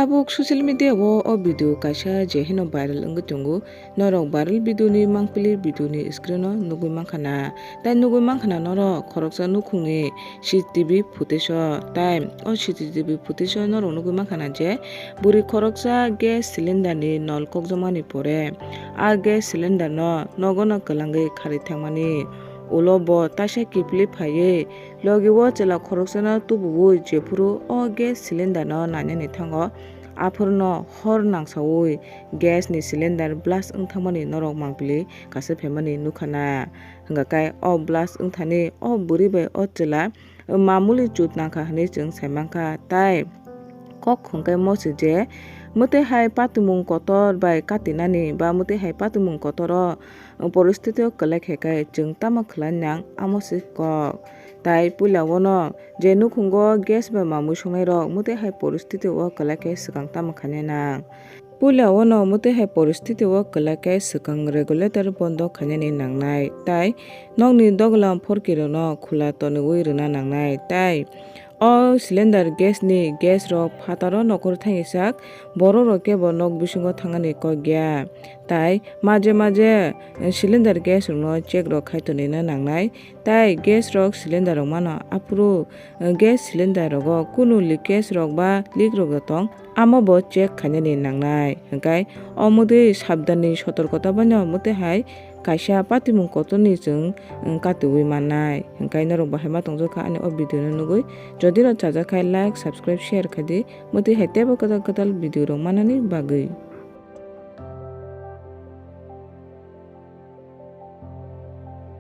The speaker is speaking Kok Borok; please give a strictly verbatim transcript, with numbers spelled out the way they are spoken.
Tabuk social media o o video kaisa je hino viral wngwi tongo. Norok viral video ni mangpili video ni screen o nugwi mankha na. Tai nugwi mankha na norok khoroksa nukhungni C C T V footage o. Tai o C C T V footage o norok nugwi mankha na je bwrwi khoroksa gas cylinder ni nol kokjakmani pore a gas cylinder no nogo no kwlangwi kharwi thangmani ulo bo taisa kiphilwi phaiwi logi o chwla khoroksano tubuwi jephuru o gas cylinder no nainani thango, aphuru no hor nangsawi gas ni cylinder blast wngthangmani norok mangpili kaisa phaimani nukha na. Hwnkha khe o blast wngthani o bwrwi bai o chwla mamuli chut nangkha hwnwi chwng saimankha. Tai kok hwnkhe mo se je mwtwi hai patimung kotor bai katinani ba mwtwi hai patimung kotoro poristiti o kwlai khe khe chwng tamo khlai nang amo se kok. Tai puila o no je nukhungo gas bai mamui songnai rok mwtwi hai poristiti o kwlai khe swkang tamo khainai nang. Puila o no mwtwi hai poristiti o kwlai khe swkang regulator bondo khainani nangnai tai nokni doglam phorki rok no khula tonwi rwna nangnai tai o cylinder gas ni gas rok phataro nokhor thangwi sak borok rok kebo nok bisingo thangani kok ya tai maje maje cylinder gas rok no check rok khai tonwi na nangnai tai gas rok cylinder rok mano aphuru gas cylinder rogo kunu leakage rok ba leak rok tong amo bo check khainani nangnai hwnkhe o mwtwi sabdani sotorkota bai no mwtwi hai kaisa patimung kotorni chwng katiwi mannai hwnkhe norok bahai ma tongjakha ani o video no nugwi jodi no chajakha like subscribe share khaidi mwtwi hai teibo kwtal kwtal video rok manani bagwi.